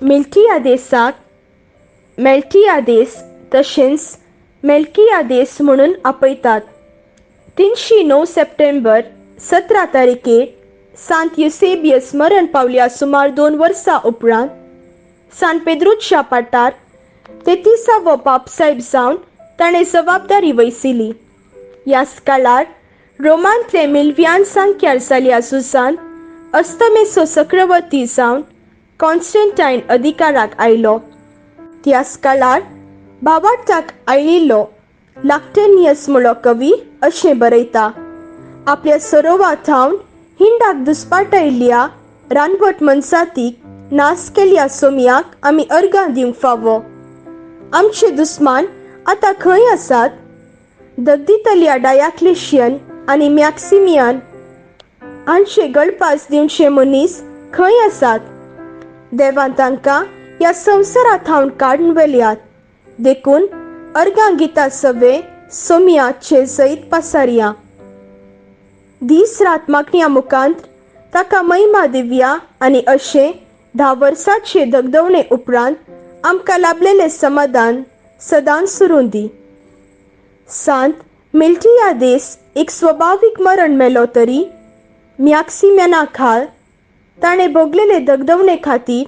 मिल्टियादेसाक मेल्टियादेस तशेंच मेल्कियादेस म्हणून आपयतात. 309 सप्टेंबर 17 तारखेर सांत युसेबियस मरण पावल्या सुमार 2 वर्सां उपरांत सान पेद्रुच्या पाटार 33वो पापसायब जावन ताणें जबाबदारी वैसिली. ह्याच काळार रोमांतले मिल्वियान सांक्यार जाल्या झुजांत अस्तमेचो चक्रवर्ती जावन कॉन्स्टंटायन अधिकाराक आयलो. त्याच काळार भावार्थाक आयिल्लो लाक्टेनियस म्हणलो कवी अशें बरयता, आपल्या सरोवा थावन हिंडाक दुस्पाटायल्ल्या रानवट मनजातीक नास केल्या सोमयाक आमी अर्गां दिवंक फावो. आमचे दुस्मान आतां खंय आसात? दगदितल्या डायाक्लेशियन आनी मॅक्सिमियन हांचे गळपास दिवचे मनीस खंय आसात? देवान तांकां ह्या संवसारा थावन काडून व्हेल्यात. देखून अर्गां गितां सवे सोमयाचे जैत पासारया. दीस रात मागण्या मुखांत ताका महिमा दिवया आनी अशें 10 वर्साचे दगदवणे उपरांत आमकां लाभलेलें समाधान सदांच सुरूं दी. सांत मिल्टियादेस एक स्वभावीक मरण मेलो तरी मॅक्सिमियना खाल ताणें भोगलेले दगदवणे खातीर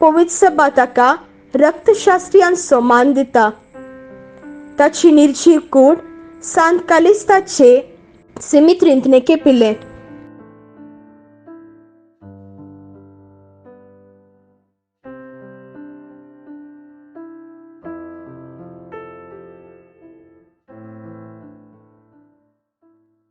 पवित्र सभा ताका रक्तशास्त्रियांचो मान दिता. ताची निर्जीव कूड सांत कालिस्ताचे सिमित्रींत नेकेपिल्लें.